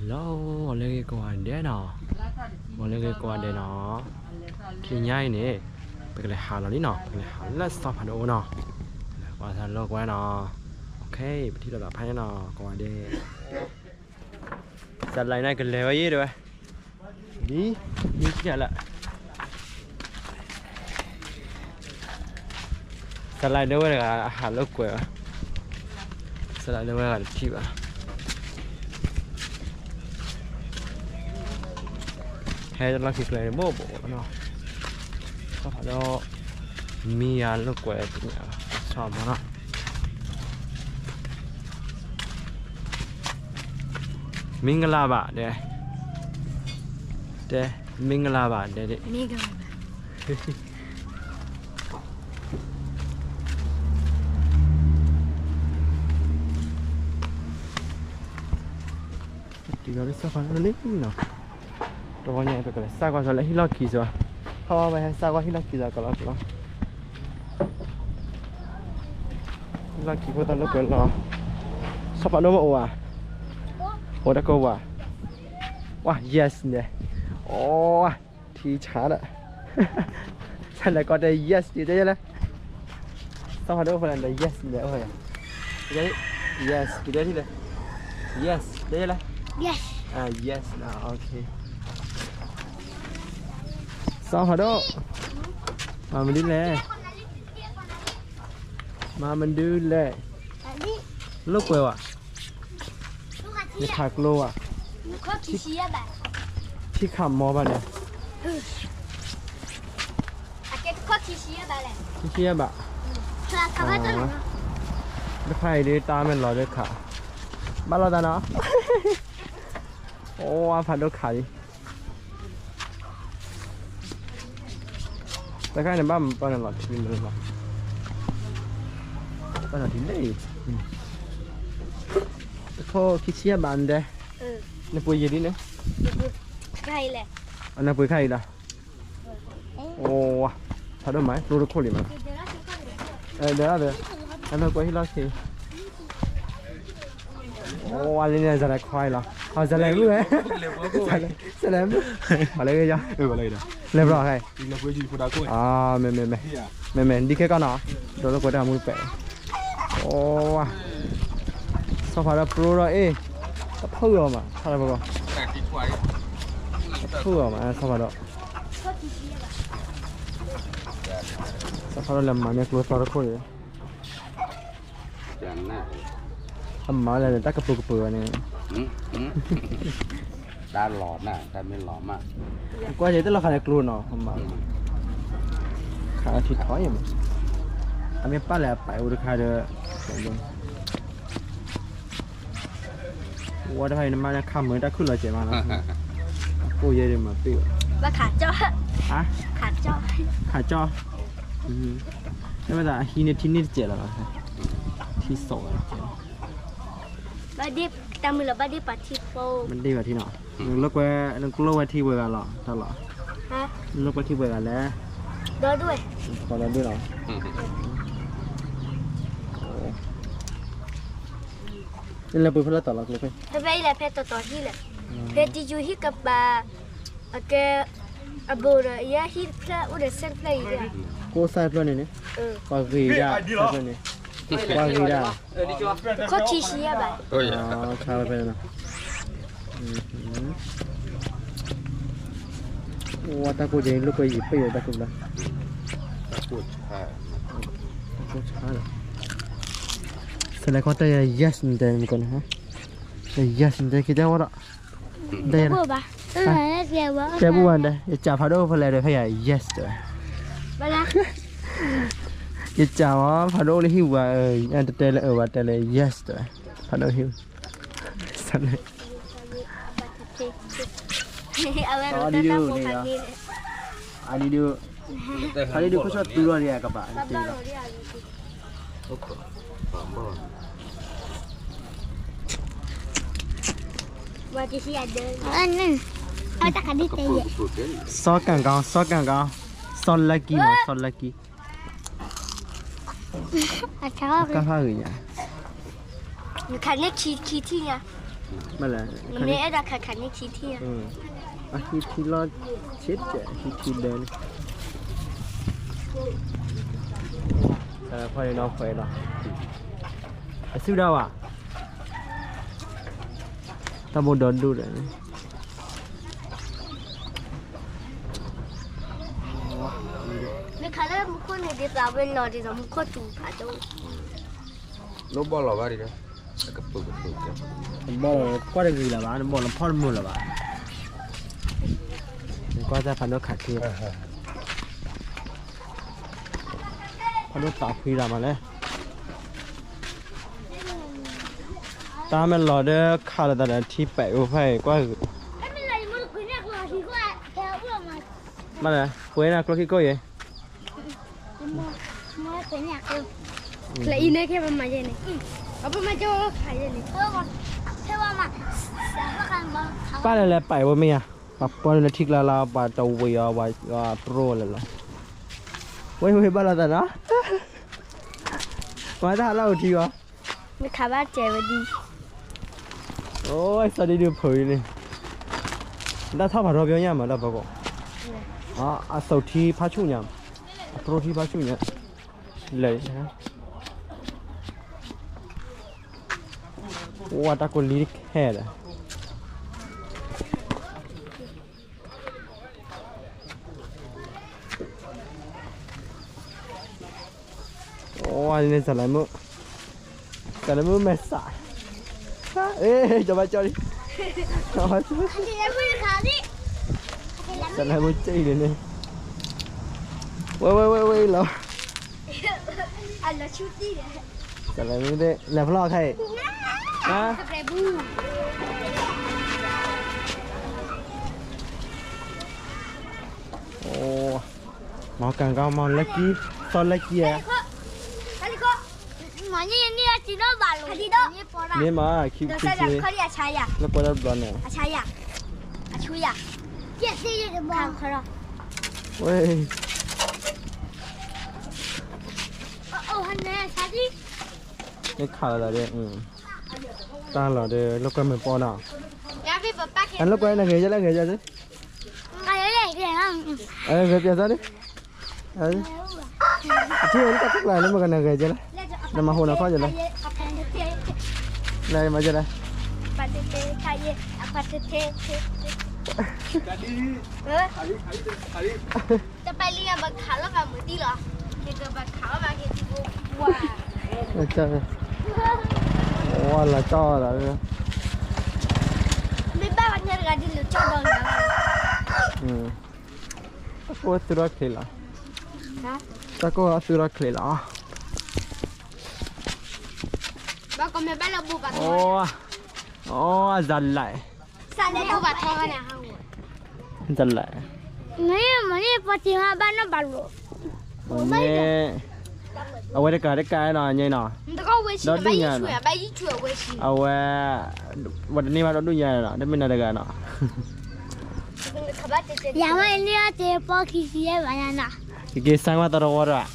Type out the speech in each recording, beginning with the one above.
လီၤ ဂီၤလၢအဂ့ၤကိးဂၤဒဲးနီၤ, ဂီၤလၢအဂ့ၤကိးဂၤဒဲးနီၤ, တနံၤညါအံၤန့ၣ် ပကလဲၤဟးလီၤလံနီၤ, ပကလဲၤဟးလၢစီၤဖးဒိၣ်အအိၣ်နီၤ, ကွၢ်သးလိာ်ကွဲနီၤ, ပထံၣ်လိာ်သးဖးန့ၣ်နီၤ ကိးဂၤဒဲး, စးလၢန့ၣ်ကလဲၤဝဲယဲၢ်တဲဝဲ, ဒ် ဒ်ကလၢ စးလၢဒၣ်ဝဲတဂၤအဟးလိာ်ကွဲဘၣ်, စးလၢဒၣ်ဝဲတဂၤတထံၣ်ဘၣ်, ဟဲလီၢ်ခံကျဲဘိၣ်ဘိၣ်နီၤ, စီၤဖးဒိၣ် မံယၤလိာ်ကွဲတညါ, ဆီၣ်မနီၤ, မင်္ဂလာပါ တဲ, တဲ မင်္ဂလာပါ တဲဒ်, တုၤလီၤလၢစီၤဖးဒိၣ်လံနီၤ, တဝီညါပကလဲၤစးကွၢ်စီၤလၢဟံၣ်လီၢ်ခံစီၤ, ဟီၣ်ဝဲဟဲစးကွၢ်ဟံၣ်လီၢ်ခံစီၤကလီကလီ, ဟံၣ်လီၢ်ခံဖိသၣ်လိာ်ကွဲလီၤ, စီၤဖးဒိၣ်မ့ၢ်အိၣ်ဧါ, အိၣ်တကိးဝါ, ဝါ yes န့ၣ်, အိၣ် ထံဆါဒီး, ဆၣ်လဲၤကီးတဲ yes ဒ်တဲယဲလဲၣ်, စီၤဖးဒိၣ်အိၣ်ဖဲလဲၣ်ဒီး yes ဒ်အိၣ်ဖဲလဲၣ်, yes ဒ်တဲထံၣ်လဲၣ်, yes ဒ်ယဲလဲၣ်, အ yes နီၤ, စီၤဖးဒိၣ်, မၤမနုၤလဲၣ်, မၤမနုၤလဲၣ်, လိာ်ကွဲဝဲ နခးကျိဝဲ, ထံခးမီဘၣ်န့ၣ်, ခံဆံယဲၢ်ဘၣ်, တခါအံၤဒ်တၢ်မ့ၢ်လီၤဒ်ခး, ဘၣ်လီၤသးနီၤ, အိၣ်ဖးဒိၣ်ခးလံ တခါန့ၣ်ဘၣ်ပှၤန့ၣ်လီၤထံမ့ၢ်လီၤ, ဘၣ်လီၤထံန့ၣ်, တခိၣ်ခံဆံယဲၢ်ဘၣ်နဒဲ, နပှ့ၤယံာ်ဒ်န့ၣ်, နပှ့ၤခါအံၤလီၤ, အိၣ်ဝါ, ဖးဒိၣ်မး ကျိတခိၣ်လံမး, ဒီး, အလီၤကွဲဟံၣ်လီၢ်ဆ့ အိၣ်ဝါလံန့ၣ် စလဲၤခွါအံၤလီၤ, စလဲၤမုၣ်ဝဲ, စလဲၤမုၣ်, ပှၤလၢဂ့ၤယီၤ, လဲၤဘျီၣ်, မ့မ့ၢ်, မ့မ့ၢ် ဒ်ခဲကီၢ်နီၤ, ဒိးလိာ်ကွဲတၢ်မူတပဲာ်, အိၣ်ဝါ, စီၤဖးဒိၣ်ပျိထီၣ်အ့ၣ်, တဖုအီၤမး ထီၣ်လၢပဂီၢ်, တဖုအီၤမး စီၤဖးဒိၣ်, စီၤဖးဒိၣ်လဲၤမၤန့ၢ်ကျိသီတခိၣ်အံၤ အမၤလၢတၢ်ကပၢၤကပၢၤဘၣ်န့ၣ်, တၢ်လီၤနၢ် တၢ်မ့ၢ်လီၤမး, ကွၢ်ယဲၢ်တၢ်လီၤခးလၢကျိနီၤ, ခးထံထီၣ်အံၤမး, အမ့ၢ်ပာ်လၢအပာ်အိၣ်တခါဒီး, ဝဲတခါအံၤနမါန့ၣ်ခးမုာ်တၢ်ခုၣ်လီၤစဲးမးနီၤ, ကိၣ်ယဲၢ်ဒ်မၤပ့ၢ်ဘၣ်, ခးကၠီ, မ့ၢ်သးအဟံးန့ၢ်ထံန့ၢ်တစဲးလီၤ, ထံစိးဝဲတစဲး, ဘၣ်ဒ့ၣ်, တၢ်မုာ်လီၤဘၣ်ဒ့ၣ်ပာ်ထံဖိ, ဘၣ်ဒ့ၣ်ပာ်ထံနီၤ, နလိာ်ကွဲ, နကလိာ်ဝဲထံပှဲၤဂၤလီၤ တၢ်လီၤ, နလိာ်ကွဲထံပှဲၤဂၤလဲၣ်, ဒီဒူၣ်ဝဲ, ဃီဒီဒူၣ်လီၤ, နလဲၤပှ့ၤဖဲလဲၣ်တီၤလီၤကျိဖဲ, ဖဲဖဲအံၤလဲၣ် ဖဲတီၤတီၤဟံၣ်လဲၣ်, ဖဲတယူၤဟံၣ်ကပၤ, အကဲ, အဘိဒီး ယဲဟံၣ်တဖျၢၣ်အိၣ်ဒီးဆဲးတဖျၢၣ်အံၤ, ကိးစဲးတဖျၢၣ်န့ၣ်န့ၣ်, ပှၤဂ့ၤဒၣ်, ပှၤဂ့ၤဒၣ်, ခီၣ်ထံဆံယဲၢ်ဘၣ်, ခါဖဲန့ၣ်နီၤ, အိၣ်ဝဲတၢ်ကိၢ်ကဲလိာ်ကွဲယံာ်ပ့ၢ်ဝဲတၢ်ကိၢ်ဘျီ, တၢ်ကိၢ်ဆါလီၤ, စလဲၤခီတဲယၤ yes နတဲမုၢ်ကီၢ်န့ၣ်, yes နတဲက့ၤတဲဝဲဒီး, တဲ, တဲဘၣ်ဝဲဒၣ် ယစၢ်ဖးဒိၣ်ဖဲလဲၣ်ဒီးဖဲယၤ yes တဲဝဲ, ယစၢ်ဝဲဖးဒိၣ်လၢဟံၣ်ပူၤဘၣ်, တတဲလၢအၢဘၣ်တဲလၢ yes တဲဝဲ, ဖးဒိၣ်ဟံၣ်ပူၤ, စလဲၤ, အဒံဒုန့ၣ်, အဒံဒု, ဖးဒိၣ်ဒုခိၣ်ဆီတူလီၤဒံးအကဘၣ်, စီၤကၣ်ကီ, စီၤကၣ်ကီ, စီၤလၢကံမး စီၤလၢကံ, အကါဖးဂ့ၤညါ, နခးန့ၢ်ခံထံၣ်ညါ, မ့ၢ်လဲၣ်, မ့ၢ်အဲၣ်ဒိးခးခးန့ၢ်ထံထံၣ်, အဟံးထံလီၤဆ့တၢၢ် ဟံးထံဒၢန့ၣ်, ဖဲန့ၣ်နီၢ်ခွဲးလီၤ, အစုဒၣ်ဝဲ, တၢ်ဘိဒီဒိၣ်ဒီး မ့ၢ်ခးလၢမူခိၣ်န့ၣ် ဒ်သိးဝဲလီၤဒ်သိးမူခိၣ်တူာ်ဖးဒိၣ်, လိၣ်ဘီၣ်လီၤဘၣ်ဒံး, ဘီၣ်လီၤကွၢ်တဂ့ၤလၢၤဘၣ်, နဘီၣ်လီၤဖီၣ်တမုာ်လၢၤဘၣ်, နကွၢ်တၢ်ဖးဒိၣ်ခးခံ, ဖးဒိၣ်သးဖှံလၢၤမးလဲၣ်, တၢ်မ့ၢ်လီၤဒီးခးလီၤသးဒီးထံပဲာ်အိၣ်ဖဲအံၤကွၢ်ဂ့ၤ, မ့ၢ်လဲၣ်, ပှဲၤနၤကျိခံကိၣ်ယဲၢ် လၢအံၤန့ၣ်ကဲပမၤယဲၢ်န့ၣ်, အပမၤကဲခါယဲၢ်န့ၣ်, ပၢ်လၢလဲၤပာ်ဝဲမ့ၢ်ဧါ, ပှၤပီန့ၣ်လၢထံကျါလၢပှၤတဝံၤအီၤ ပှၤပြိလၢလီၤ, ဝဲဝဲဘၣ်လီၤသးနီၤ, ပှၤတၢ်ဟးလၢအိၣ်ထံအီၤ, မ့ၢ်ခးဘၣ်စဲးဝဲဒ် အိၣ်စီၤဒံဒုးဖိအံၤန့ၣ်, တၢ်ထီၣ်ဖးထီပျီညါမး တၢ်ဖီခိၣ်, အသုးထံဖးဆူၣ်ညါ, အပြိထံဖးဆူၣ်ညါ, လဲၤ, ဝါတၢ်ကိၢ်လံတခဲဒီး ဝဲန့ၣ် စလၢမုၣ်, စလၢမုၣ်မဲာ်ဆှး, ကၠီဘၣ်ကၠီလံ, စလၢမုၣ်ကၠီအံၤန့ၣ်, ဝဲဝဲဝဲဝဲလီၤ, စလၢမုၣ်သ့ၣ် လဲၤဖျီၣ်ခဲအံၤ, မ့ၢ်ကၤကီမ့ၢ်လၢကံ, သီလၢကံဧါ, မ့ၢ်မး, ခံခံ, လၢကွၢ်တၢ်တဘျီန့ၣ်, ဝဲ, မ့ၢ်ခးလီၤသးဒီး, တၢ်လီၤဒီး လိာ်ကွဲမုာ်ပီနီၤ, လိာ်ကွဲနဂဲၤယဲလၢဂဲၤယဲ, ဂဲၤပျဲသးလံ, အထံၣ်ဝဲလၢတၢ်ခိၣ်ကျါလၢ မ့ၢ်ကနဂဲၤယဲလၢ, နမၤဟူးနၤခီယဲလၢ, နမၤယဲလၢ, တပလံဘၣ်ခးလီၤဘၣ်မုာ်တံၢ်လီၤ, ကဘၣ်ခးလီၤဘၣ်က့ၤတံၢ်ဘိ, ဝါလီၤကၠီဒီး, မ့ၢ်ဘၣ်ဝဲညါတဂၤဒ်လိာ်ကၠီဒီးလီၤ, တၢ်ကိၢ်သုထီၣ်ချ့လီၤ, တၢ်ကိၢ်သုထီၣ်ချ့လီၤ, ဘၣ်ကီမ့ၢ်ဘၣ်လၢဘူၣ်ဘၣ်ထီ, အိ, အဇာလၢ်, အဇာလၢ်, မ့ၢ်မ့ၢ်ပှၤတံၤမ့ၢ်ဘၣ်နီၢ်ဘၣ်လိာ်, မ့ၢ်, အဝဲတကးတကးနီၤ ညါနီၤ, ဒီဒူၣ်ညါနီၤ, အဝဲ, ဝဲတန့ၢ်ဘၣ်ဒီဒူၣ်ညါနီၤ တမ့ၢ်နၤတဂၤနီၤ, ယၤမ့ၢ်န့ၢ်အီၤတ့ၢ်ပီခံဆံယဲၢ်ဘၣ်ယၤနီၤ, ကက့ၤစါမးသီတဝီဒီး,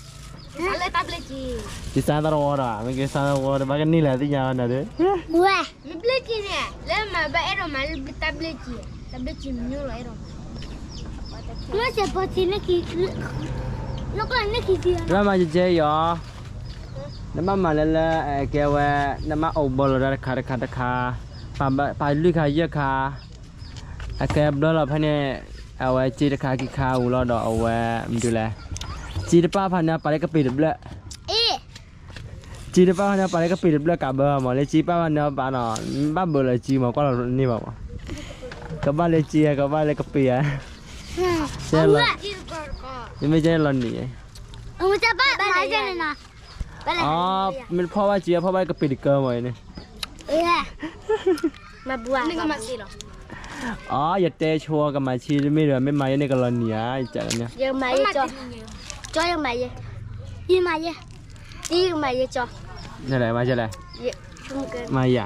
က့ၤစါသီတဝီဒီး မ့ၢ်က့ၤစါသီတဝီဒီး ဘၣ်ကန့ၢ်လၢသ့ၣ်ညါနီၤဒီး, ဝဲ မ့ၢ်ဘျ့က့ၤန့ၣ် လၢမၤဘၣ်အဲၣ်ဒိးမၤလၢတၢ်ဘျ့က့ၤ, တၢ်ဘျ့က့ၤမညိလီၤအဲၣ်ဒိးမၤ, မ့ၢ်စဲးပီၤထံန့ၣ်, နကနၣ်ခံသံ, နဘၣ်မၤယကဲအံၤအီၤ, နဘၣ်မၤလၢလၢ ကဲဝဲ, နဘၣ်အိၣ်ဘၢလီၤတၢ်တခါတခါတခါ, ပာ်လွံၢ်ခါယဲၢ်ခါ, အကဲဘျၢလီၤဖဲန့ၣ်, အဝဲစ့တခါခံခါဝံၤလီၤဒီးအဝဲ, မဒုးလဲၣ်, စ့တပာ်ဖးန့ၣ်ပာ်လၢကပ့ၤတဘျၢၣ် စ့တပာ်ဖးန့ၣ်ပာ်လၢကပ့ၤတဘျၢၣ်ကးဘၢမး လၢစ့ပာ်ဖးန့ၣ်ပာ်နီၤ, ဘၣ်ဘၢလီၤစ့မး ကွၢ်လီၤန့ၢ်ဘၣ်မး, ကဘၣ်လၢစ့ဧါ ကဘၣ်လၢကပ့ၤဧါ, ယမ့ၢ်ကဲလီၤနံၤ, မ့ၢ်ဖီၣ်ဘၣ်စ့ ဖီၣ်ဘၣ်ကပ့ၤတကၢမးန့ၣ်, အီ ယတဲဆိကမၤဆံးတမ့ၢ်ဒီး မ့ၢ်မၤယဲန့ၣ်ကလီၤနံၤဧါ, ယမၤယဲ, ယမၤယဲ, ယမၤယဲ, မၤယဲ,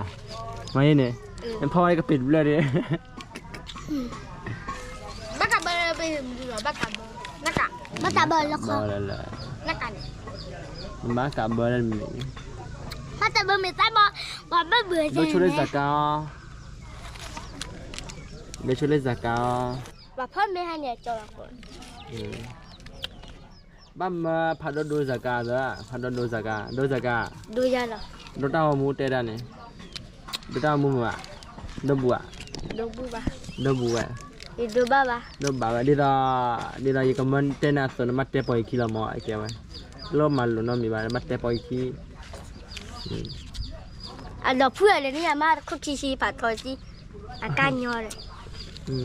မၤယဲန့ၣ်, နဖီၣ်ဝဲကပ့ၤတဘျၢၣ်ဒီး, ဘၣ်ကးဘၢလၢ, ဘၣ်ကးဘၢလၢ, ဘၣ်ကးဘၢလၢမ့ၢ်, ဘၣ်ကးဘၢမ့ၢ်တၢ်ဘီ, ဘၣ်ဘၢဘၢ, ဒိၣ်ဆိလၢစကါအီၤ မ့ၢ်ဆိလၢစၤကၤအီၤ, ဘၣ်မၢဖးဒိၣ်ဒိစၤကၤသၢ, ဖးဒိၣ်ဒိစၤကၤ, ဒိစၤကၤ, ဒိတၢ်ဂီၤမူတဲဒၣ်န့ၣ်, ဒိတၢ်ဂီၤမူမ့ၢ်ဘၣ်, ဒိဘူးဧါ, ဒိဘူးဝဲ, ဒိဘၣ်ဘၣ်, ဒိဘၣ်ဝဲ, ဒ်သိး, ဒ်သိးယကမၢတဲနၤအသိး နဘၣ်တဲပိာ်ယခံလီၤမၢ်, အကဲဝဲ, လၢမၤလိာ်နီတမံၤဘၣ် နဘၣ်တဲပိာ်ယခံ အဒီးဖုၣ်အီၤဒီး နယမါတခိၣ်ခံဆံဖးထီစံ, အကါညီဒီး,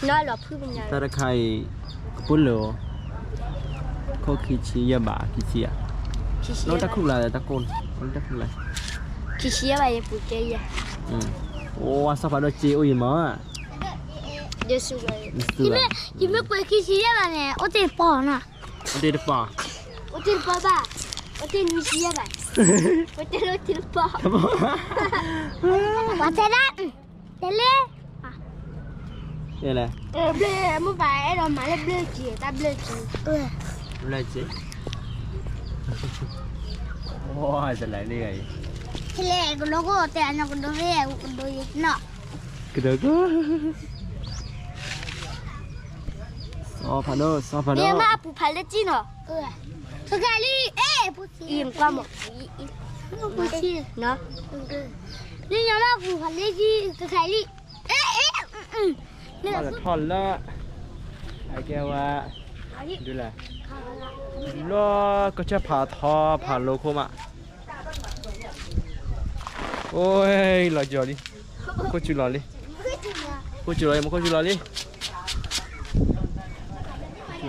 နီၢ်လီၤဖုၣ်ပညါ, တၢ်တခါအံၤ, ကပူၤလၢာ်, ခိၣ်ခံဆံယဲၢ်ဘး ခံဆံဧါ, လၢတၢ်ခူၣ်လၢ်တၢ်ကိၢ်, လၢတၢ်ခူၣ်လၢ်, ခံဆံယဲၢ်ဘးယပူၤကဲယဲၢ်, အိၣ်ဝါစီၤဖးဒိၣ်စ့အိၣ်ယံၤမၢ်, ယမ့ၢ်ကွဲးခံဆံယဲၢ်ဘးန့ၣ် အိၣ်တ့ၢ်တပီၢ်နီၤ, အိၣ်တ့ၢ်တပီၢ်, အိၣ်တ့ၢ်နွံဆံယဲၢ်ဘး, အိၣ်တ့ၢ်လၢအိၣ်တ့ၢ်တပီၢ်, ပှၤတဲဒၣ်, တဲလၢ, ဘျၢၣ်, မိၢ်ပၢ်အဲၣ်ဒိးမၤလၢဘျၢၣ်စ့, တၢ်ဘျၢၣ်စ့, ဘျၢၣ်စ့, ဝါတလဲၤန့ၣ်ဂၤအံၤ, ကလဲၤကဒိကအိၣ်တဲအညီကဒိဖဲကဒိနီၤ, ကဒိကအိၣ်, စီၤဖးဒိၣ်, စီၤဖးဒိၣ်, မ့ၢ်အပူၤဖးလၢကံၢ်နီၤ, တခါလံ, အံၤမကွၢ်မး, လၢညါမ့ၢ်အပူၤဖးလၢကံၢ် တခါလံ, ဘၣ်လၢထီၣ်လၢ, အကဲဝဲ, ဒ်လဲၣ်, လၢကစၢၢ်ဖးထီဖးလိခိၣ်မး, အိၣ်လီၤကၠီၤလံ, ခိၣ်စူၤလီၤလံ, ခိၣ်စူၤလီၤလံ, မ့ၢ်ခိၣ်စူၤလီၤလံ,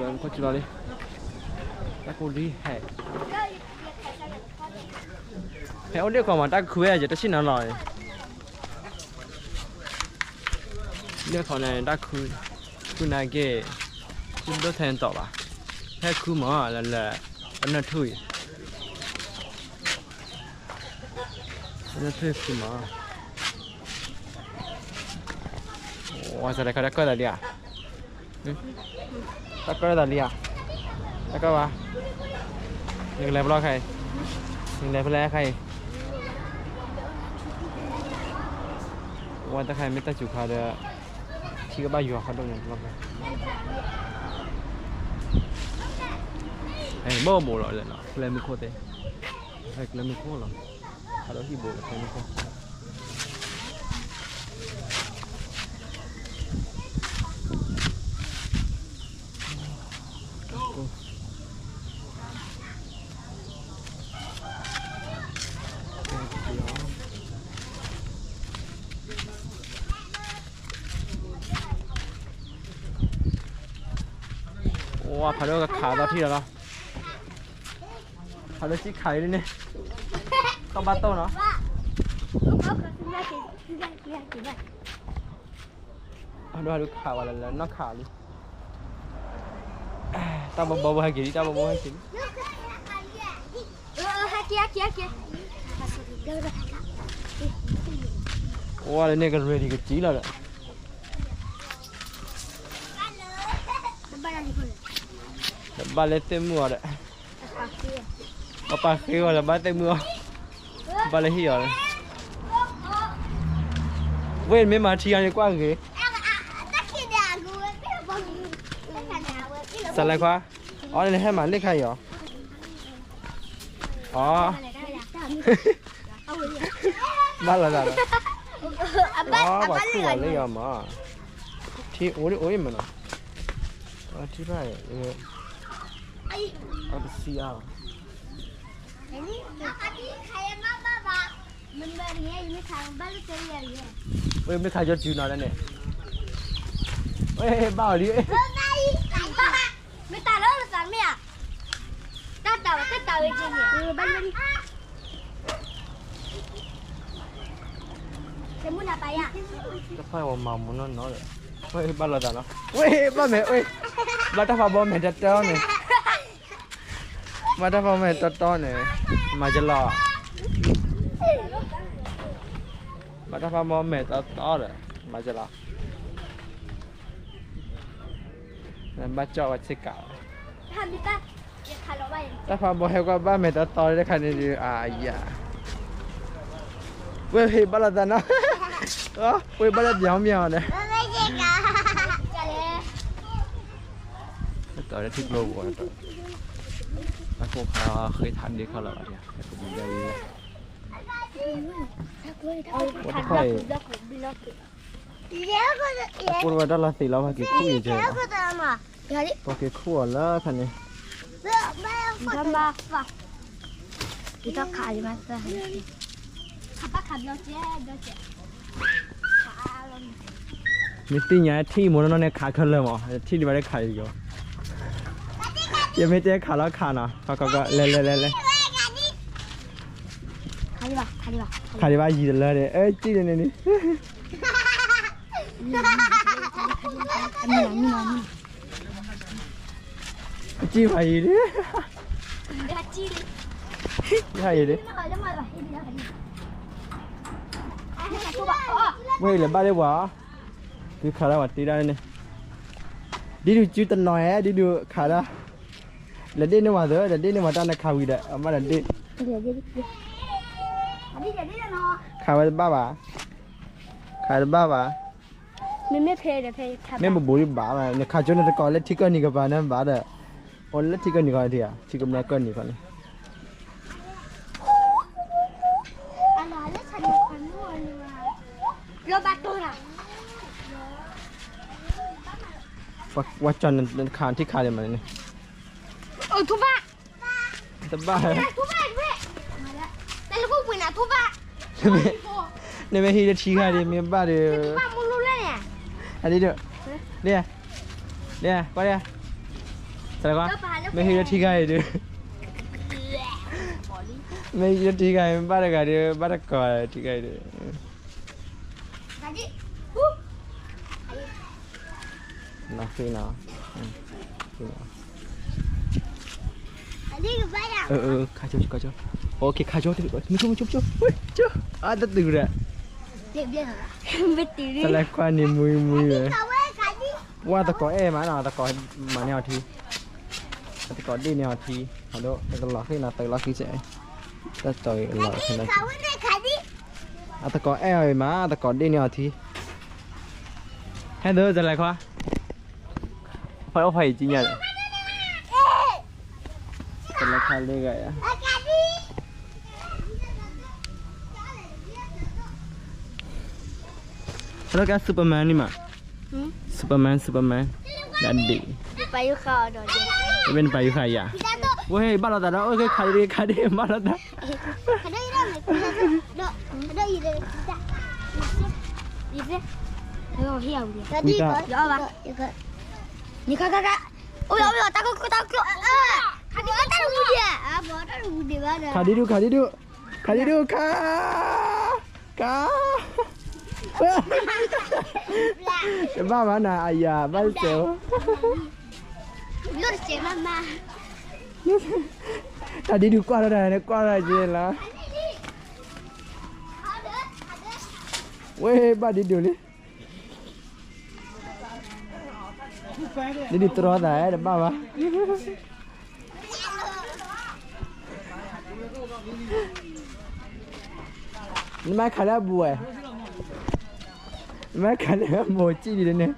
ခိၣ်စူၤလီၤလံ, တၢ်ကိၢ်လံဟဲ, ဟဲအိၣ်ဒ့ၣ်ခီမး တၢ်ခုဝဲယတဆ့ၣ်နီၤလီၤ, ဒ့ၣ်ခီန့ၣ် တၢ်ခု, ခုနာ်က့, ခုဒိၣ်ထဲန့ၣ်တီးဘၣ်, ဟဲခုမးလၢလၢ, ပနၢ်ထူၣ်အံၤ, ပနၢ်ထူၣ်ခုမး, ဝါစလဲၤခီတၢ်ကၢၢ်သးလံဧါ, တၢ်ကၢၢ်သးလံဧါ, တၢ်ကၢၢ်ဘၣ်, နကလဲၤဖဲလဲၣ်ခါအံၤ, နကလဲၤဖဲလဲၣ်ခါအံၤ, ဝဲတၢ်ခါအံၤမ့ၢ်တၢ်စူၤခါဒီး, ထံကဘၣ်ယွၤခီဒိၣ်ညါလီၤ, ဘၣ်မိၢ်လီၤ, ကျဲမုၢ်ခိၣ်သ့, ကျဲမုၢ်ခိၣ်လီၤ, ဖးဒိၣ်ဟံၣ်ဘိလၢကျဲမုၢ်ခိၣ် အိၣ်ဖးဒိၣ်ကခးသီထံၣ်လီၤလီၤ, ဖးဒိၣ်စံၣ်ခးအံၤန့ၣ်, တဘၣ်တိၢ်နီၤ, ဖးဒိၣ်ဟးဒုးခးဝဲလၢလၢနီၢ်ခးလံ, တၢ်ဘီဘီဘၣ်ဟဲက့ၤလံ တၢ်ဘီဘီဟဲက့ၤလံ, အိၣ်လၢန့ၣ်ကရ့ဒံးကစံၣ်လီၤဒီး, ဘၣ်လၢသ့ၣ်မုၣ်အီၤဒီး, ပပာ်ဃ့အီၤဒီးဘၣ်သ့ၣ်မုၣ်အီၤ, ဘၣ်လၢဟံၣ်အီၤ, ဝ့ၢ်မ့ၢ်မၤထံအီၤန့ၣ်ကွၢ်ဂ့ၤ, စးလဲၤခွါ, အီၤန့ၣ်ဟဲမၤလ့ၣ်ခါအံၤအီၤ, အီ ဘၣ်လီၤသးလီၤ, အီ ပှၤခူၣ်ဝဲလၢယီၤမး, ထံအိၣ်ဒ်အိၣ်အံၤမးနီၤ, ထံဘၣ်, အီတဆံအါလီၤ, ဝ့ၢ်မ့ၢ်ခါကၠီစုနီၤလၢန့ၣ်, ဝ့ၢ်ဘၣ်အီၤလံ, မ့ၢ်တၢ်လီၤသးမ့ၢ်ဧါ, တၢ်တၢ်ဝဲတၢ်တၢ်ဝဲက့ၤန့ၣ်, တဖၣ်ဝဲမၤမူနီၢ်နီၢ်ဒီး, ဝ့ၢ်ဘၣ်လီၤသးနီၤ, ဝ့ၢ်ဘၣ်မဲာ်, ဘၣ်တၢ်ဖးဘီမဲာ်တတီန့ၣ်, ဘၣ်တၢ်ဖးဘီမဲာ်တတီန့ၣ်, မၤကလီၤ, ဘၣ်တၢ်ဖးဘီမဲာ်တတီဒီး, မၤကလီၤ, ဘၣ်ကၠီၣ်ဝဲဆ့ကၤ, တၢ်ဖးဘီဟဲကွၢ်ဘၣ်မဲာ်တတီတခါန့ၣ်ဒီး အယၤ, ဝ့ၢ်ဟ့ၣ်ဘၣ်လီၤသးနီၤ ဝဲဘၣ်လၢပျီမ့ၢ်အီၤန့ၣ်, တၢ်ထံကျိပူၤ, တၢ်ခိၣ်ခါဃ့ထးဒ့ခီလီၤဘၣ်, တၢ်ခိၣ်အံၤ, အဖိဝဲတၢ်လီၤသ့ၣ်လီၤ ပှၤက့ၤခူၣ်အံၤကဲ, ပှၤက့ၤခူၣ်အီၤလၢခါန့ၣ် မ့ၢ်သ့ၣ်ညါထံၣ်မိၢ်နီၢ်နီၢ်န့ၣ်ခးခဲလၢာ်မး, ထံၣ်ဒံးဘၣ်လၢခးအံၤကီး, ယမ့ၢ်တဲခးလီၤခးနီၤ, ခီခီခီ လဲၤလဲၤလဲၤလဲၤ, ခးဒံးဘၣ်ယံၤတလၢန့ၣ်, အၢ ကံၣ်န့ၣ်န့ၣ်န့ၣ် ကံၣ်ဖးယံၤဒၣ်, ကံၣ်ဖးယံၤဒၣ်, ဝဲအံၤလဲၤဘၣ်ဒၣ်ပှၤ, သုခးဒၣ်ပှၤတ့ဒၣ်န့ၣ်, ဒ်ဒုးစုတနီၤဧဲ ဒ်ဒုးခးဒၣ်, လဲၤဒ့ၣ်န့ၢ်ပှၤသၢ လဲၤဒ့ၣ်န့ၢ်ပှၤတၢ်နခးဝံၤဒီး အဘၣ်ဒီးဒ့ၣ်, ခးဝဲတဘၣ်ဘၣ်, ခးတဘၣ်ဘၣ်, မ့ၢ်ဘိးဘိးဒံးဘၣ်, နခးကၠိန့ၣ်တကိးလၢထံကၢၢ်နံၤကပၤန့ၣ်ဘၣ်ဒီး, အိၣ်လၢထံကၢၢ်နံၤခီန့ၣ်ထံဧါ, ထံကမျၢၢ်ကၢၢ်နံၤခီန့ၣ် ပှၤကၠီၣ်န့ၣ်ခးထံခးဒံးမးန့ၣ်, တဘၣ်, နမ့ၢ်ဟံးလၢထံခါဒံး မ့ၢ်ဘၣ်ဒီး, အဒ့ဒိၣ်, ဒ့, ကွၢ်ဒ့, မ့ၢ်ဟံးလၢထံခါအံၤဒီး, မ့ၢ်ဟံးလၢထံခါအံၤ မ့ၢ်ဘၣ်တဂၤဒီး ဘၣ်တကိးထံခါအံၤဒီး နီၢ်ဃ့နီၤ, ခါကၠီ, ခါကၠီ, မ့ၢ်ဆိ မ့ၢ်ဆိ မ့ၢ်ဆိ, အါ တတုၤဒီး, တလဲၤခွါန့ၣ်မွံမွံဝဲ, ဝဲသကိးအဲၣ်မးနီၤ သကိးမၤန့ၢ်အီၤထံ, သကိးဒ့ၣ်န့ၢ်အီၤထံ, ဟီဒိၣ် တကလီၤဃ့နီၤ သုးလီၤဃံစဲး, တၢ်တီၤအံၤကလီၤဃ့နီၤ, အသကိးအဲၣ်အီၤအံၤမး သကိးဒ့ၣ်န့ၢ်အီၤထံ, ဟဲဒိးတလဲၤခွါ ဖဲအိၣ်ဖဲအံၤကံညါဒီး, တလဲၤခါလၢဂၤယါ, ဟဲလီၤကါ Superman န့ၣ်မး, Superman Superman, ဒၣ်ဒ့ၣ်, မ့ၢ်နပာ်ယုၢ်ဃာ်ယၤ, ဝဲဘၣ်လိာ်သးဒီး အိၣ်ခါဒ့ၣ်ခါဒ့ၣ် ဘၣ်လိာ်သး ခးဒံဒူၣ် ခးဒံဒူၣ်, ခးဒံဒူၣ် ခါ, ခါ, တဘၣ်ဘၣ်နၤ အယၤ ဘၣ်စဲး, ခးဒံဒူၣ်ကွၢ်ထီၣ်တၢ်န့ၣ် ကွၢ်ထီၣ်က့ၤလီၤ, ဝဲဘၣ်ဒံဒူၣ်လံ ဒ်ဒုးတြီသးတဘၣ်ဘၣ်, နမၤခးလၢအဘူးဝဲ, နမၤခးလၢအဘူးကံၣ်ဒ်န့ၣ်,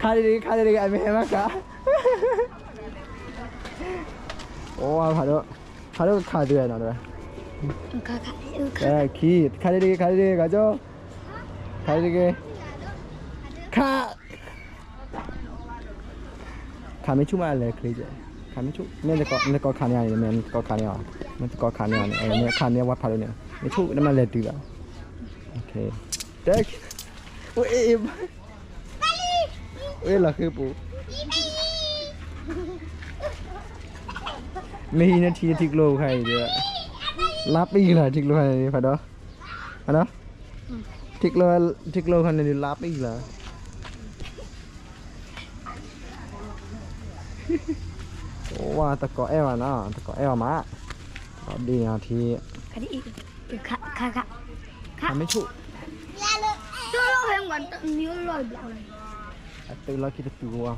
ခါဒ်ဒ် ခါဒ်ဒ် အမ့ၢ်ဟဲမၤခး, အိၣ်ဖးဒိၣ်, ဖးဒိၣ်ကခးသုဝဲနီၤ, ခံ, ခါဒ်ဒ် ခါဒ်ဒ် ခါကၠီ, ခါဒ်ဒ်, ခါ ခးမ့ၢ်ဆူၣ်မးလဲၤချ့, ခးမ့ၢ်ဆူၣ်, မ့ၢ်တကိးခးန့ၢ်အီၤန့ၣ်, မ့ၢ်တကိးခးန့ၢ်အီၤ, မ့ၢ်တကိးခးန့ၢ်အီၤန့ၣ်, မ့ၢ်ခးန့ၢ်ဝဲဖးဒိၣ်န့ၣ်, မ့ၢ်ဆူၣ်နမၤလဲၤတုၤလီၤ, ဝဲလီၤဃ့ပူၤ, မ့ၢ်ဟံးန့ၢ်ထံထံကျိခါအံၤဒီး, လါပံကလၤထံကျိခါန့ၣ်ဖးဒိၣ်, ထံကျိခါန့ၣ်ဒုးလါပံကလၤ ဝါ တကိးအဲၣ်ဘၣ်နီၤ, တကိးအဲၣ်ဘၣ်မး, တကိးဒ့ၣ်န့ၢ်အီၤထံ, ခါ ခါ ခါ ခါမ့ၢ်ဆိၣ်, အသုးလီၢ်ခံတတုၤဝဲ,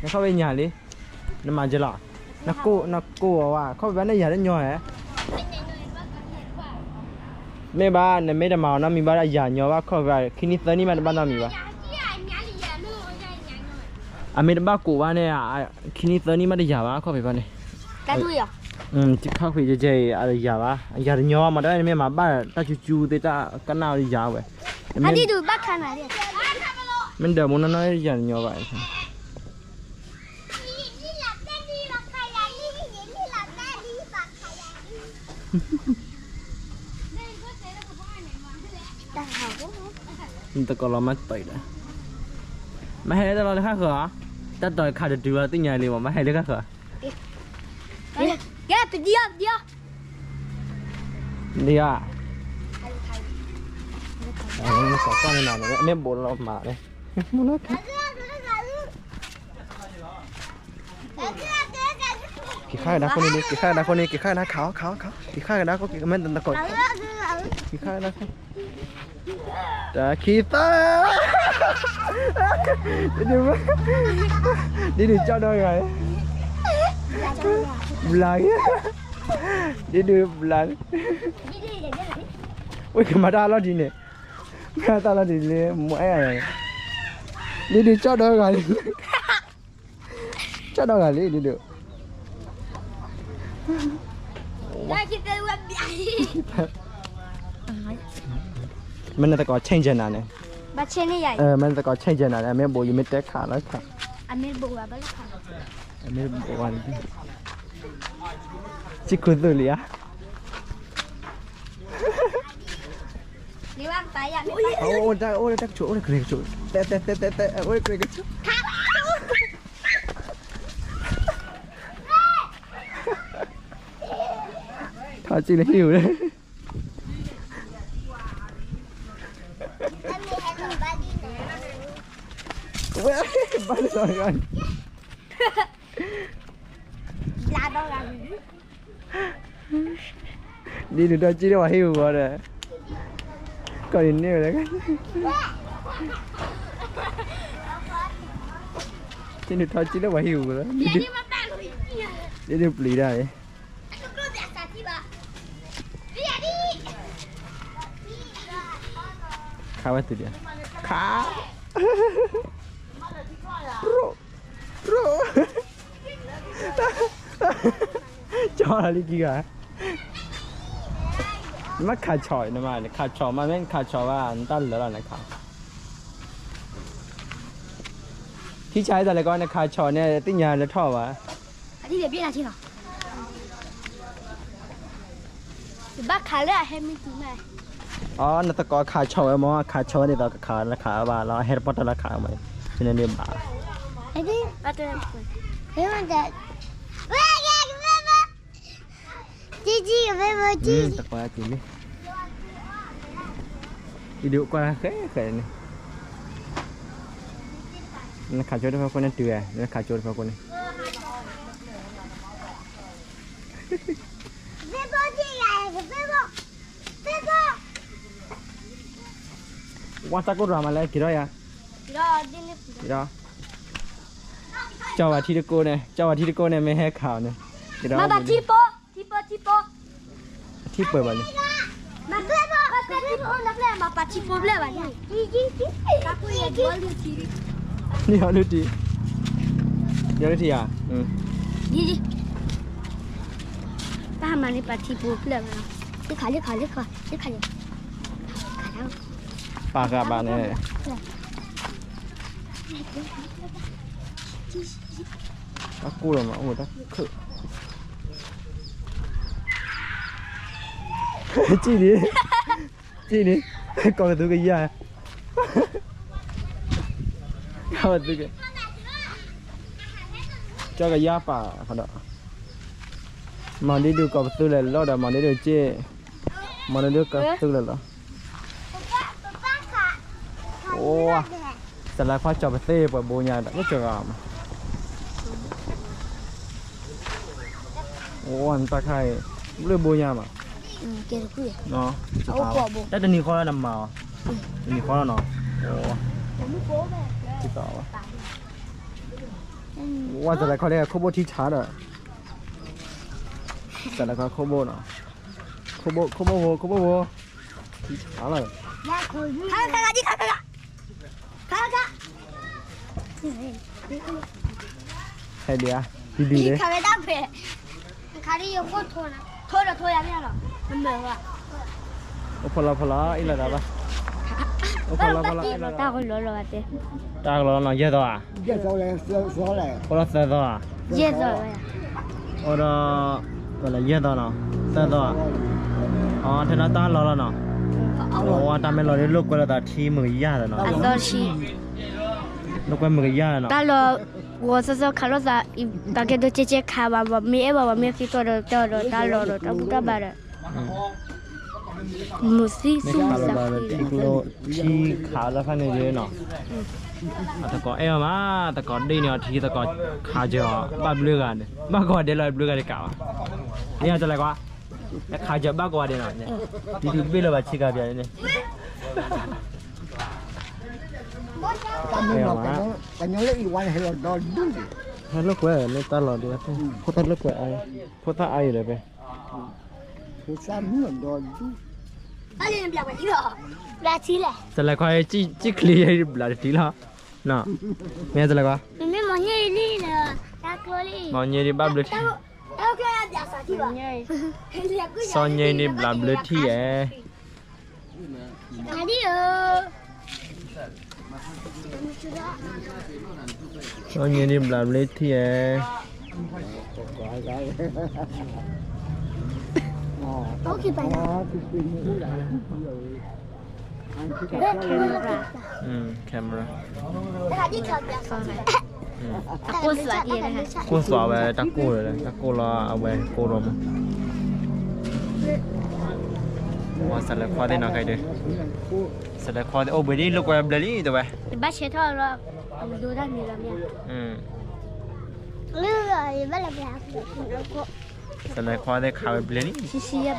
နခီၣ်ဝဲညါလံ, နမၤကလီၤ, နကိၢ်အီၤဝဲ ခီၣ်ဖံးဘၣ်န့ၣ်ယၤတညီဧါ, မ့ၢ်ဘၣ် နမ့ၢ်တမၤအီၤနီတမံၤဘၣ်ဒီးယၤညီဘၣ်ခီၣ်ဖံးဘၣ် ခံနံၣ်သၢနံၣ်မးတဘၣ်နီတမံၤဘၣ်, အမ့ၢ်တဘၣ်ကိးဘၣ်န့ၣ် ခံနံၣ်သၢနံၣ်မးတယၤဘၣ်ခီၣ်ဖံးဘၣ်န့ၣ်, ခီၣ်ဖံးယဲအံၤ အယၤဘၣ် ယၤတညီဘၣ် မ့ၢ်တမ့ၢ်မၤဘၣ်တၢ်ကၠူကၠူသ့ၣ်တၢ်ကနၣ်ယၤဝဲ, မ့ၢ်ဒၢးမူနီၢ်နီၢ်ယၤတညီဘၣ် နတကိးလီၤမးတပၢၢ်ဒီး, မ့ၢ်ဟဲလၢတၢ်လီၢ်လၢဃၣ်ဃၢၤ, တၢ်တီၤခးတတုၤလီၤသ့ၣ်ညါလံမး မ့ၢ်ဟဲလၢဃၣ်ဃၢၤ, ကဲပဒံအီၤပဒံအီၤ, ဒံအီၤ, နကိးကွၢ်န့ၣ်နၤန့ၣ် အမ့ၢ်ဘိးလီၤမးန့ၣ် က့ၤဃၣ်ကဒါခိၣ်န့ၣ် က့ၤဃၣ်ကဒါခိၣ်န့ၣ် က့ၤဃၣ်ကဒါခးအီၤ ခးအီၤ ခးအီၤ က့ၤဃၣ်ကဒါခိၣ် က့ၤကမဲၣ်တကိး တၢ်ခံသၢ ဒ်ဒုးကၠီဒီဂၤ ဘျါက့ၤ ဒ်ဒုးဘျါ ဝဲကမၤတၢ်လီၤဒ်န့ၣ် မၤတၢ်လီၤဒ်လၢမ့ၢ်အဲၣ် ဒ်ဒုးကၠီဒီဂၤလံ ကၠီဒီဂၤလံ ဒ်ဒုး မ့ၢ်နသကိး change နၤန့ၣ် မ့ၢ်နသကိး change နၤန့ၣ် အမ့ၢ်ဘိးယမ့ၢ်တဲခးလၢခး အမ့ၢ်ဘိးဝဲ စံၣ်ခူသူၣ်လံဧါ အိၣ်တၢ်အိၣ်တၢ်ကဆိး အိၣ်တၢ်ကဆိး တဲတဲတဲတဲတဲ အိၣ်တၢ်ကဆိး ထီၣ်စံၣ်လၢဟံၣ်ပူၤလၢ ဝဲ ဘၣ်လီၤဂၤ ဒ်နုာ်ထီၣ်စံၣ်လၢပှၤဟံၣ်ပူၤဃီဒီး ကီၢ်န့ၣ်န့ၢ်ဝဲလၢ ဒ်နုာ်ထီၣ်စံၣ်လၢပှၤဟံၣ်ပူၤလီၤ ဒ်နုာ်ပျံၤတၢ်အံၤ ခးဝဲတုၤဒံး ခး ရိ ရိ ကၠီလံကံဂၤ နမ့ၢ်ခးဆီၣ်အံၤ နမ့ၢ်ခးဆီၣ်မး မ့ၢ်နခးဆီၣ်ဘၣ် နတၢ်လၢာ်လီၤနခး ထံဆါအံၤတၢ်လဲၤကီး နခးဆီၣ်န့ၣ် သ့ၣ်ညါလၢထီၣ်ဘၣ် ဘၣ်ခးလၢအဟဲမံတူၤမး အ နသကိးခးဆီၣ်ဝဲမ့ၢ် ခးဆီၣ်ဝဲဒ်သိးကခးလၢခးဘၣ်လီၤ အဟဲတပီၢ်တၢ်လၢခးမး ဖဲန့ၣ်န့ၣ်ဘၣ် ကဲ သကိးက့ၤလံ ဒ်ဒုးကွၢ်ဃဲဃဲန့ၣ် နခးကၠိတဖၣ်ခိၣ်န့ၣ်တုၤဝဲ နခးကၠိတဖၣ်ခိၣ်န့ၣ် ဝါတၢ်ကိၢ်တြၤမးလဲၣ် က့ၤထီၣ်ယၤ က့ၤထီၣ် ကၠီဝဲထံတကိးန့ၣ် ကၠီဝဲထံတကိးန့ၣ် မ့ၢ်ဟဲခးအီၤန့ၣ် က့ၤထီၣ် မၤဘၣ်ထံပိ ထံပိ ထံပိ ထံပၢၢ်ဘၣ်လံ မၤဘၣ်ထံပိ မၤဘၣ်ထံပိ မၤပာ်ထံပိဖျၢၣ်ဘၣ်န့ၣ် န့ၣ်ဟီလုၢ်ထံ ယီလုၢ်ထံဧါ တၢ်မၤန့ၣ်ပာ်ထံပိဖျၢၣ်ဘၣ်နီၤ လၢခါ လၢခါ လၢခါ လၢခါ ပာ်ဃာ်ဘၣ်န့ၣ် တၢ်ကိၢ်လီၤမး အိၣ်တၢ်ခုၣ် စံၣ်န့ၣ် စံၣ်န့ၣ် ကီၢ်ကသူကယၤ ကီၢ်ကသူက ကၠီကယၤပာ်ဃီဒီး မၤဒ်ဒုးကီၢ်ကသူလဲၤလီၤဒီး မၤဒ်ဒုးစ့ၢ် မၤဒ်ဒုးကီၢ်ကသူလဲၤလီၤ အိၣ် စလါခွါကၠီၤပသ့ၣ်ပှၤဘိညါဒီး အိၣ်စှၤဂၤမး အိၣ် နတၢ်ခါအံၤ ဘျုးဘိညါမး တၢ်တနံၤဃီလၢနမၤအီၤ တနံၤဃီလီၤနီၤ ဝါစလါခီလၢခိၣ်ဘိထံဆါဒီး စးလဲၤခီခိၣ်ဘိနီၤ, ခိၣ်ဘိ ခိၣ်ဘိဖိ ခိၣ်ဘိဖိ, ခါလီၤ, ခါခါခါခါခါခါ, ဟဲဒံးဧါ, ဒံးဒံးလၢ ခါဝဲဒၣ်ဖဲ ခါဒံးယိဖိထိနၤ, ထိဒီးထိယၤမ့ၢ်လီၤ, မ့ၢ်ဝဲ အိၣ်ဖီလီၤဖီလီၤ အ့ၣ်လီၤဒၣ်ဘၣ်, အိၣ်ဖီလီၤဖီလီၤ တၢ်ကလီၤလီၤဘၣ်တဲ, တၢ်ကလီၤနီၤ ယဲၢ်သီဧါ, အိၣ်ဒီးသၢသီဧါ, ယဲၢ်သီ, အိၣ်ဒီး ယဲၢ်သီနီၤ, သၢသီ, အထဲလၢတၢ်လီၤလီၤနီၤ, အတၢ်မ့ၢ်လီၤဒ်လိာ်ကွဲလိာ်သးထံမုၢ်ကယၢ်လီၤနီၤ, လိာ်ကွဲမုၢ်ကယၢ်လီၤနီၤ, တၢ်လီၤ ဂီၤစီစီခးလိာ်သး, ပာ်ကဲဒိကဲကဲခးဘၣ်ဘၣ် မ့ၢ်အဲၣ်ဘၣ်ဘၣ် မ့ၢ်သံကွၢ်ဒီးတၢ်ဒီးတၢ်လီၤဒီးတၢ်ဘူၣ်တၢ်ဘါဒီး မုၢ်သံသူၣ်မုၢ်သးဃံဒီး ထံခးလီၤဖဲန့ၣ်ဒ်နီၤ, အတကိးအဲၣ်အီၤမး, တကိးဒ့ၣ်န့ၢ်အီၤထံ တကိးခးစၢၤအီၤ ဘၣ်ဘျုးဂၤန့ၣ် ဘၣ်ကိးဂၤဒဲးလီၤဘျုးဂၤဒဲးကးဘၣ်, မ့ၢ်အီၤတလဲၤကွၢ်, ခးစၢၤဘၣ်ကိးဂၤဒဲးနီၤ, ဒ်ထူဘ့ၣ်လၢဘၣ်ဆ့ကၤပျးန့ၣ် ဟဲလိာ်ကွဲလၢတၢ်လီၤဒ်, ဖိသၣ်လိာ်ကွဲအါ, ဖိသၣ်အါအံၤဒီးဖဲ တလဲၤခွါ စံၣ်ချံဘျးတထံလီၤ, မ့ၢ်တလဲၤခွါ, မ့ၢ်မီၢ်ညဲဒ်ဘၣ်ဘျုးထံ, စီၤညဲဒ်ဘျးဘျုးထံဧါ စီၤညဲဒ်ဘျးဘျုးထံဧါ, camera, ကိၢ်သွးဝဲတၢ်ကိၢ်လၢ တၢ်ကိၢ်လီၤအဝဲကိၢ်လီၤမး, စးလဲၤခွါသ့ၣ်နီၤခဲအံၤဒီး, စးလဲၤခွါသ့ၣ်အိၣ်ဘှံးလံ လိာ်ကွဲဘျဲလံတဲဝဲ, တဘၣ်ဆဲးထီၣ်လီၤ, ဒိတၢ်မံၤလီၤမ့ၢ်, စးလဲၤခွါသ့ၣ်ခးဝဲဘျဲလံ,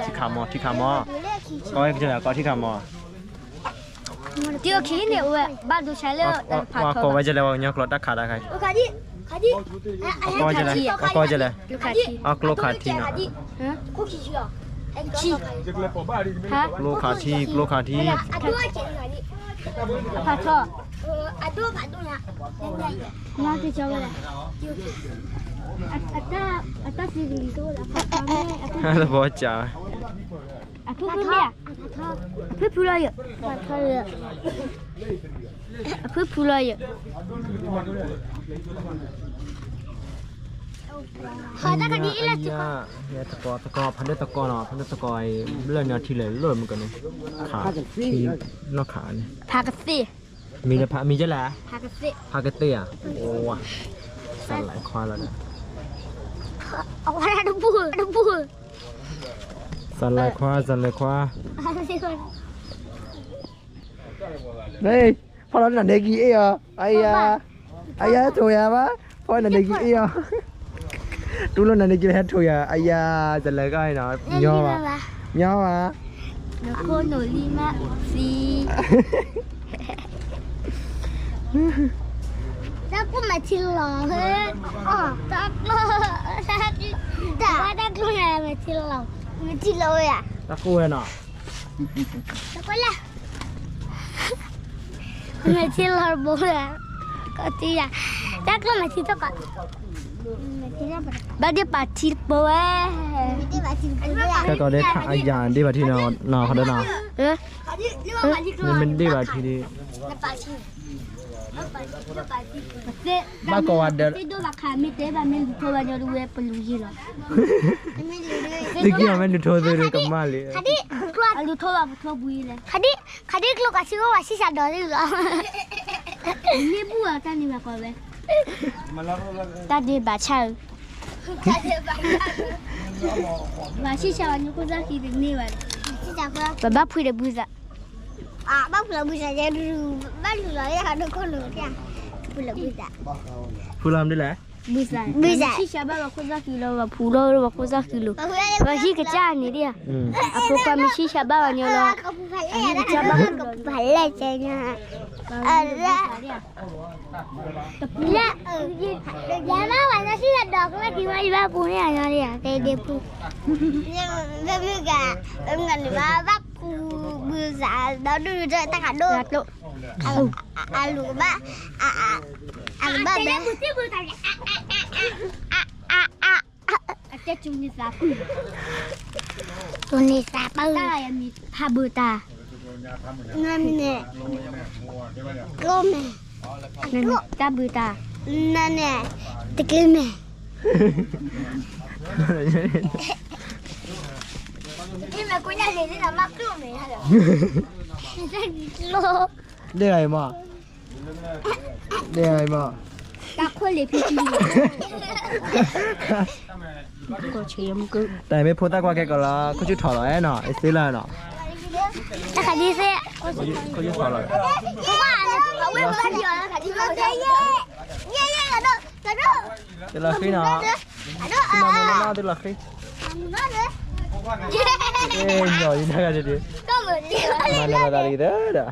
ထံခးမီၤ ထံခးမီၤ, ကီကလဲၤကီထံခးမီၤ တံၢ်အိၣ်ခံန့ၣ် အိၣ်ဝဲဘၣ်ဒိဆါလၢ ပှၤကိးဝဲကလဲၣ် ပှၤကညီကျိာ်တၢ်ခးတၢ်ခါ, အကိးကလဲၣ်, အကျိခးထံနီၤ, ကျိခးထံ, ကျိခးထံ, ဖးထီ, အတၢ်သံကလံၤတအိၣ်လၢ သဘီကး အဖုဖုမ့ၢ်ဧါ, အဖုဖုလီၤယိာ်, အဖုဖုလီၤယိာ်, သကိးသကိး ဖးဒိၣ်သကိးနီၤ ဖးဒိၣ်သကိးအံၤ ဘျၢၣ်ညီထံလၢာ်လီၢ်မုၢ်ကန့ၣ်, ခးထံနီၣ်ခးန့ၣ်, ဖးကသ့ၣ်, မံၤလၢဖး မံၤကလဲၣ်, ဖးကသ့ၣ်ဧါ, အိၣ်ဝါ, စးလဲၤခွါလီၤဒီး, စးလဲၤခွါ စးလဲၤခွါ, ဖီလီၤနၤဒ့ကံအ့ၣ်အီၤ, အယၤ, အယၤထိးယၤဘၣ်, ဖီလီၤနၤဒ့ကံအ့ၣ်အီၤ, တူၢ်လိာ်နၤဒ့ကံဟဲထိးယၤ, အယၤ, စးလဲၤခွါနီၤ, ညီဘၣ်, ညီဘၣ်, နခိၣ်နူာ်လံမးသံ တၢ်ကိၢ်မဲာ်ထံလီၤ, တၢ်ကိၢ်, တၢ်ကိၢ်မဲာ်ထံလီၤ, မဲာ်ထံလီၤဝဲယါ, တၢ်ကိၢ်ဝဲနီၤ, တၢ်ကိၢ်လၢ, မဲာ်ထံလီၤတဘိဝဲ, ကီၢ်တံၢ်ယါ, တၢ်ကိၢ်မဲာ်ထံတကး, ဘၣ်ဒ့ၣ်ပာ်ထံတဘိဝဲ, ခဲကီးဒ့ၣ်ခးအယၤဒ့ၣ်ပာ်ထံနီၤ, ခီဒနီၤ, မ့မ့ၢ်ဒ့ၣ်ပာ်ထံဒ့ၣ် ဘၣ်ကိးဝဲဒီး, သ့ၣ်ဒိၣ်ဘၣ်ခးမ့ၢ်တဲဘၣ်မ့ၢ်လူၤထိဝဲညီတဝဲပလူၤယံၤလီၤ, သ့ၣ်ကံၢ်အီၤမ့ၢ်လူၤထိသ့ဒီးကမၣ်လံ, အလူၤထိဘၣ်ပထိဘှံးလဲၣ်, ခးဒ့ၣ်ကျိကးဆံအိၣ်ဝဲဆံၣ်ဆးဒီးလံလီၤ, မ့ၢ်ဘူၣ်အီၤတၢ်န့ၣ်ဘၣ်ကိးဝဲ, တၢ်ဒ့ဘၣ်ဆၣ်ဧၢ ဘၣ်ဆံၣ်ဆးဝဲညီခိၣ်သၣ်ခံတန့ၢ်ဘၣ်, ပဘၣ်ဖှံဒီးဘုသး, ဘၣ်ဖှံလီၤဘုသး, ဘၣ်လူၤလီၤလၢဟးဒိၣ်ခိၣ်လိာ်, ဖှံလီၤဘုသး, ဖှံလီၤမနုၤလဲၣ်, ဘုသး, ဆံၣ်ဆးဘၣ်ဝဲခိၣ်သၣ်ခံလီၤ, ပှၤဖှူလီၤဝဲခိၣ်သၣ်ခံလီၤ, ပှၤဟံၣ်ကစၢ်န့ၣ်ဒၣ်, အဖိခွါမ့ၢ်ဆံၣ်ဆးဘၣ်ဝဲညီလီၤ, အဟံၣ်ကစၢ်ဘၣ်ဝဲညီလီၤ, ပှၤလဲၣ်ကဲညါ, လၢ, ယၤဘၣ်ဝဲဆံၣ်ဆးဒီးကလၢခံမး ယဘၣ်ပူန့ၢ်အညီလံဧါ, တဲဒ့ပူ, မ့ၢ်ဂၤ, မ့ၢ်ဂၤန့ၣ်ဘၣ် ဘၣ်ပူဘုစး ဒီဒူၣ်တၢ်ခးဒိၣ်, အလူၤကဘၣ်, အကဘၣ်ဘဲ, အတဲကန့သးပူ, ကန့သးပူ, ဖးဘုတၢ်, နန့ၣ်, ကျိမဲာ်, တၢ်ဘုတၢ်, နန့ၣ်, တက့မဲာ်, တက့မဲာ်ကိညၣ်န့ၣ် နမၤကျိမဲာ်, ကျိ, ဒ်ဂၤအံၤမး, ဒ်ဂၤအံၤမး, တၢ်ခိၣ်လံဖံဖံ, တၢ်မ့ၢ်ဖိသၣ်ခွါခဲကီးလီၤ ခိၣ်ဆူၣ်ထီၣ်လီၤနီၤ အ့သ့လၢနီၤ, တၢ်ခးဒ်သ့, ခိၣ်ဆူၣ်ထီၣ်လီၤ, တလီၤဃံနီၤ, တလီၤဃံ, မၤနၢၤလီၤသးတဂ့ၤ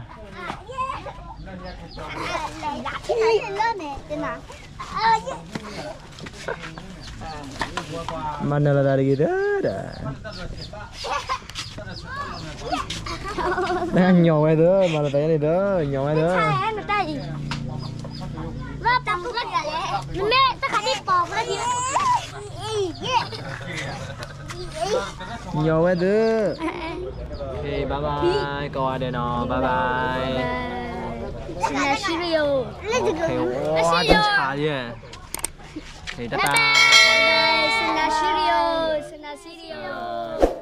ဒီး, မၤနၢၤလီၤသးတဂ့ၤဒီး, ညီဝဲသၢ မၤလီၤသးယါန့ၣ်ဒီး ညီဝဲသၢ, ညီဝဲသၢ, ဘၣ်ဘၣ်, ကိးဂၤဒဲးနီၤ ဘၣ်ဘၣ်, စနၢ်ဆံရံယိၤ, တၢ်တၢ်, စနၢ်ဆံရံယိၤ, စနၢ်ဆံရံယိၤ.